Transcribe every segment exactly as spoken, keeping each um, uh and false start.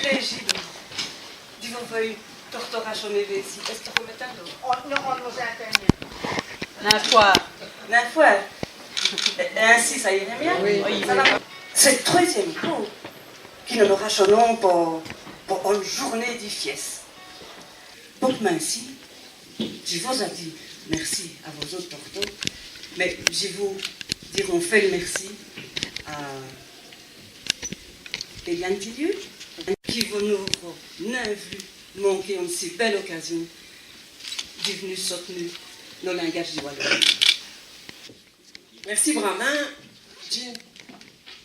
Pléji di vos fé tortos rachonî vêci. Èst-ce qui vos mètez d'l'eau ? On, non, on nous a fait rien. N'importe. N'importe. Èt insi, ça ireut mia ? Oui. Ça va. C'èst l' trwèzyinme côp qui nos nos rachonons po, po one djoûrnéye di fièsse. Bon, mins insi, dji vos-a dit mèrci à vos-ôtes tortos, mins dji vou dîre on fwért mèrci à Éliane Tillieu, qui vos n'âroz nin v'lu manquer one si bèle ocâsion di v'nu sot'nu no lingadje di walon. Mèrci vrémint, Jean.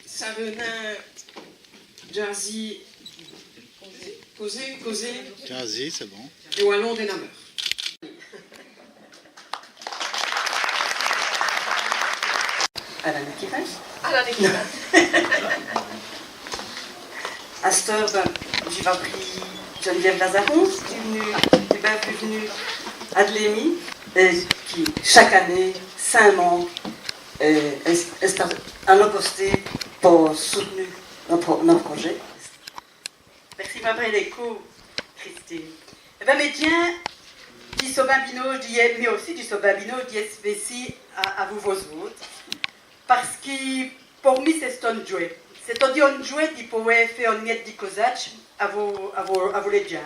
Ça v'nut djazî, causer, causer. Djazî, c'èst bon. Èt walon di Nameur. Alain Aquilin. Alain Aquilin. Asteûre, bin, dji va priyî Geneviève Lazaron, qui èst v'nûwe, qui èst bin v'nûwe à l'Émi, èt qui, chaque anéye, sins manque, euh, èst, èst à, à no costé po sout'nu no pro-, no projèt. Mèrci, ma brune, èco, Christine. Èt bin, mès djins, dji so bin binauje dji, mi ossi, dji so bin binauje dji, vêci à, à vous, vos-ôtes. Pace qui, por mi, c'è-st-one djouwe. C'èst todi one djouwe di poder fé one miète di causadje avou, avou, avou lès djins.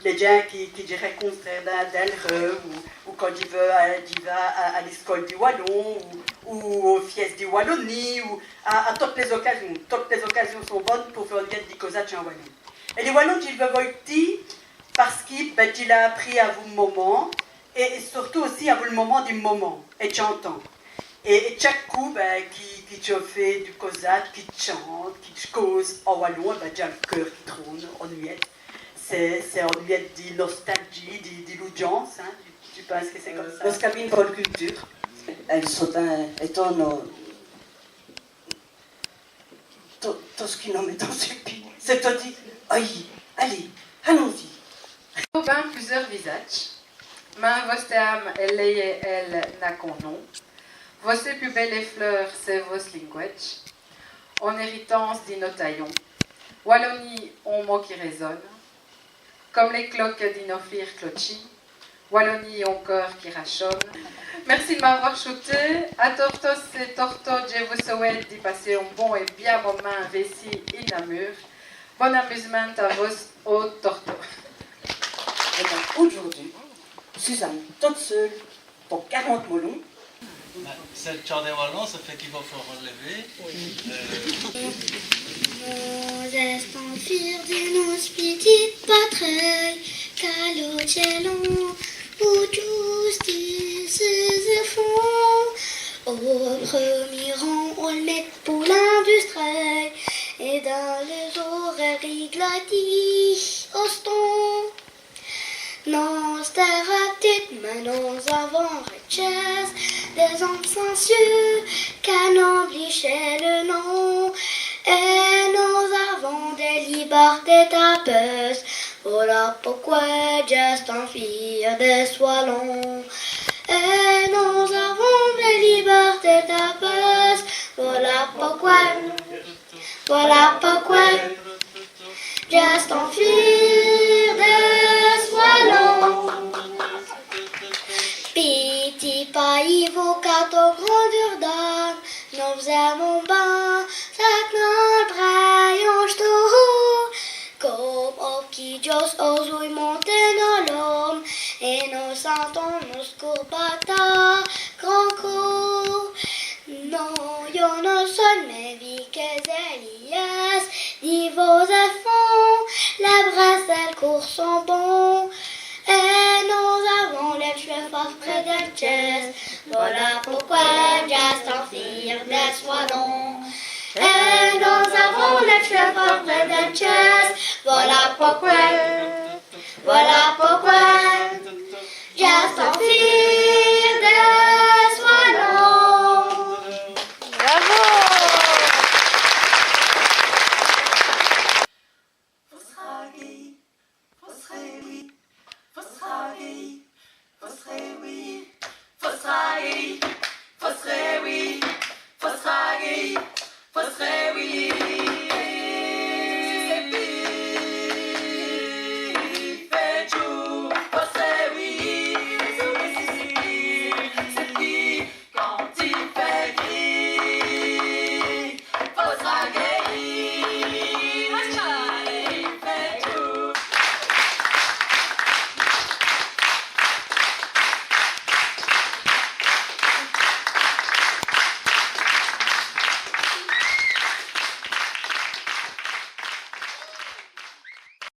Lès djins qui, qui dji rècontre dins, dins l' reuwe, ou, ou quand dji va, dji va à, à l'iscole di walon, ou, ou aus fièsses di Walonîye, ou à, à totes lès ocâsions. Totes lès ocâsions sont bones po fé one miète di causadje en walon. Èt li walon, dji l' vou vôy dîre, pace qui, bin, dji l'a apris avou m' moman, èt, èt surtout ossi avou l' moman di m' moman, èt tchantans. Èt, èt tchaque côp, bin, qui, qui dj' fé du causadje, qui dj' tchante, qui dj' cause en walon, èt bin, dj'a l' keûr qui trone one miète. C'èst, c'èst one miète di nostaldjîye, di, di loudjance, in, dji, dji pinse qui c'èst come ça. Nos cabines po l' culture, èle sot-, èt on, tot, tot ç' qui nos mètons su l' pîd, c'èst-a-dîre, ayi, alez, alons-î. Vos-èstez bin plusieûrs visadjes, mins vosse âme, èle, èle n'a qu'on nom. Vosse pus bèle fleûr, c'èst vosse lingadje, on-èritance di nos tayons. Walonîye, on mot qui résone. Come lès clokes di nos fîrs clotchîs, Walonîye, on keûr qui rachone. Mèrci di m'awè choûté. À tortos èt tortos, dji vos souwète di passer on bon èt bia momint vêci è Nameur. Bon amûsemint à vos-ôtes tortos. Èt bin, audjoûrdu, Suzanne, tote seûle, po quarante molons. C'èst l' tchant dès walons, ça fêt qu'i faut, faut r'lèver. Oui. Euh. Nos-èstans fîrs di nosse pitit patrèye, qu'a l' djèlon, ou djusse di sès-èfants. Au preumî rang, on l' mèt po l'industrèye, èt dins lès-orèyes, i glatîye ostant. Nosse têre èstît, mins nos-avans r'tchèsse dès-omes sins sièr, qu'a-n-ome li chèle non, èt nos-avans dès libèrtés tapeuses. Vola poqwè dj'èstans fîr d'èsse walon. Èt nos-avans dès libèrtés tapeuses. Vola poqwè. Vola poqwè dj'èstans fîr d'èsse walon. Pitit payis, vos qu'èstez grandès, nos-avans bin, ça qu'nos-èbrèyans st'rou, come oki djos, oz-oûy monte nos lômes, èt nos sintans nos courbater à grands coûps. Nos-avans, nos-avans, mins vî qu'èsse-t-èl, èsse-t-èl di vos-èfants, lès brèssès, èl coûr sont bons, èt nos-avans lès tch'veûs fwârt près dèl tchèsse. Vola poqwè dj'èstans fîr d'èsse walon. Èt nos-avans lès tch'veûs fwârt près dèl tchèsse. Vola poqwè. Vola poqwè dj'èstans fîr d'èsse walon. Bravo. Fos rèyî, fos rèyî, fos rèyî, fos rèyî, fos rèyî, fos rèyî.